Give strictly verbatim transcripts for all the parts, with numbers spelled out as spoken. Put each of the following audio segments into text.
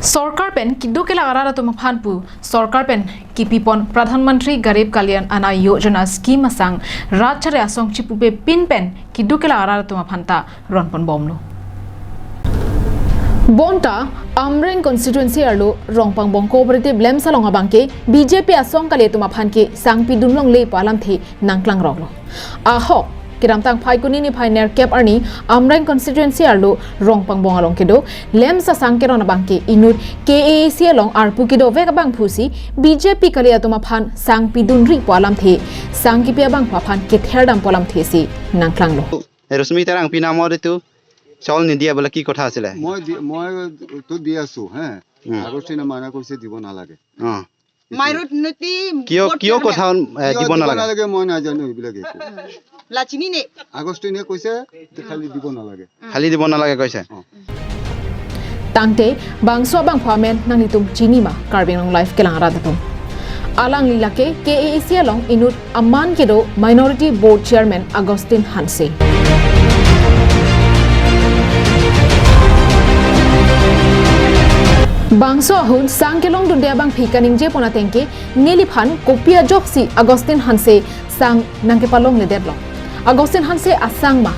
Sorkar pen keduk kelak arat atum aphan pu, sorkar pen kipipon Pradhan Mantri Garib Kalyan Anna Yojana scheme asang rat chare asong chipupe pin pen keduk kelak arat atum aphan ta ronpon bomlo. Bonta Amreng constituency arlo Rongpangbong Cooperative LAMPS along abangke B J P asong kali atum aphan ke sang pidun longle pu alamthe nangklang roklo. Ahok, kedamtang Phaikuni niphai nerkep arni Amreng constituency arlo Rongpangbong along kedo LAMPS asang keron abangke inut K A A C along arpu kedovek abangphu si B J P kali atum aphan sang pidunri pu alamthe, sang kipi abangphu aphan kether dam pu alamthe si nangklanglo. এই ৰশ্মি তেৰাংপী নামৰ এইটো চাউল নিদিয়া বোলে কি কথা আছিলে? মই দি- মই তো দি আছো, হে। উম। আগষ্টিনে মানা কৰিছে, দিব নালাগে। অ। মাইনৰিটি কিয়, ভোট কিয় চেয়াৰমেন। কথা, এ, কিয় দিব দিব নালাগে? নালাগে, মই নাজানো এইবিলাক একো। লাচিনি নে? আগষ্টিনে কৈছে যে খালি দিব নালাগে। খালি দিব নালাগে কৈছে? অ। Tangte, bangso abangphu amen nanglitum chini ma, Karbi Anglong Live kelang arat atum. Alangli lake K A A C along inut aman kedo Minority Board Chairman Augustine Hanse. Bangso ahut sang kelongdunde abangphi kaningje pon atengke neliphan kopi ajoksi Augustine Hanse sang nangkepalongledetlo. Augustine Hanse asang ma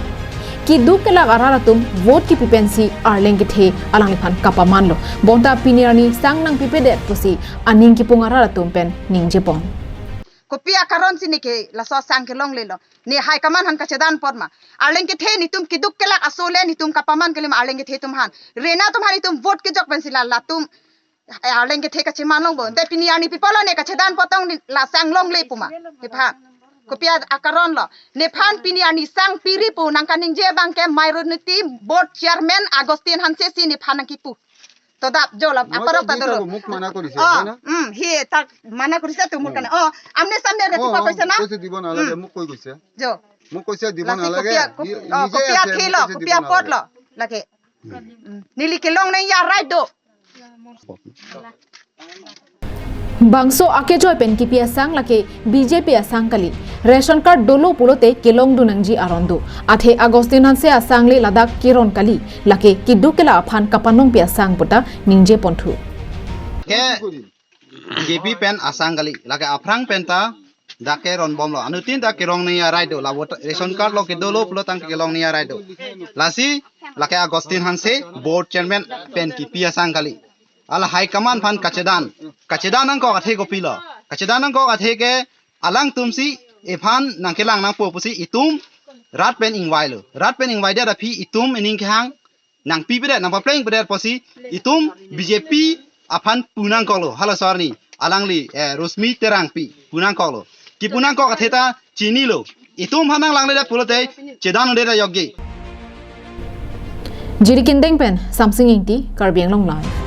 keduk kelak arat atum vote kipi pensi arleng kethe alangliphan kapamanlo. Bonta pini arni sang nangpipedet pusi aning kipung arat atum pen ningje pon. Kopi akaron si neke laso sang kelonglelo? Ne high command aphan kachedan apot ma? Arleng kethe netum keduk kelak aso le netum kapaman kali ma arleng kethe atum aphan? Rena atum aphan netum vote kejok pensi la latum, eh, arleng kethe kacheman longpo. Te pini arni pi apotlo ne kachedan apot tong ne la sang longle pu ma nephan? Kopi a- akaron lo? Nephan pini arni sang piri pu nangkaningje abangke Minority Board Chairman Augustine Hanse si nephan nangkipu. To dap jo la, মই aparok তো ta দিছো, dolo। মোক মানা কৰিছে, অ, হয় না? উম, সিয়ে তাক মানা কৰিছে তো মোৰ কাৰণে। অ, আমনে চামনে ৰাতিপুৱা অ, কৈছে না? কৈছে দিব নালাগে, উম। মোক কৈ গৈছে। Jo। মোক কৈছে দিব লাচি নালাগে। কপিয়া, কপ-, নি- অ, নিজে কপিয়া আছে, থেই মোক ল, কৈছে দিব কপিয়া পত নালাগে। ল, লাগে। উম। উম। Neli kelong nangji arai do. Bangso akejoi pen kipi asang lake B J P asang kali. Ration card dolo pulote kelongdun nangji aron do. Athe Augustine Hanse asang le ladak keron kali. Lake keduk kelak aphan kapanongpi asang puta ningje ponthu. Ke B J P pen asang kali. Lake aphrang pen ta dak keron bomlo. Anuttin ta kelong nangji arai do. La vote, ration card lo kedolo pulo tangte kelong nangji arai do. Lasi lake Augustine Hanse board chairman pen kipi asang kali. Ala high command aphan kachedan. Kachedan nangkok athe kopilo? Kachedan nangkok athe ke alangtum si ephan nangkelang nangpo pusi itum rat pen ingvailo. Rat pen ingvaidet aphi itum ining kehang nangpipedet, nangpaplengpedet pusi itum B J P aphan pu nangkoklo. Halaso arni alangli, eh, Rosmi Terangpi pu nangkoklo. Kipu nangkok athe ta chinilo. Itum aphan nanglangledet pulote chedan un'edet ayokji. Jirikindeng pen Samsing Ingti, Karbi Anglong Live.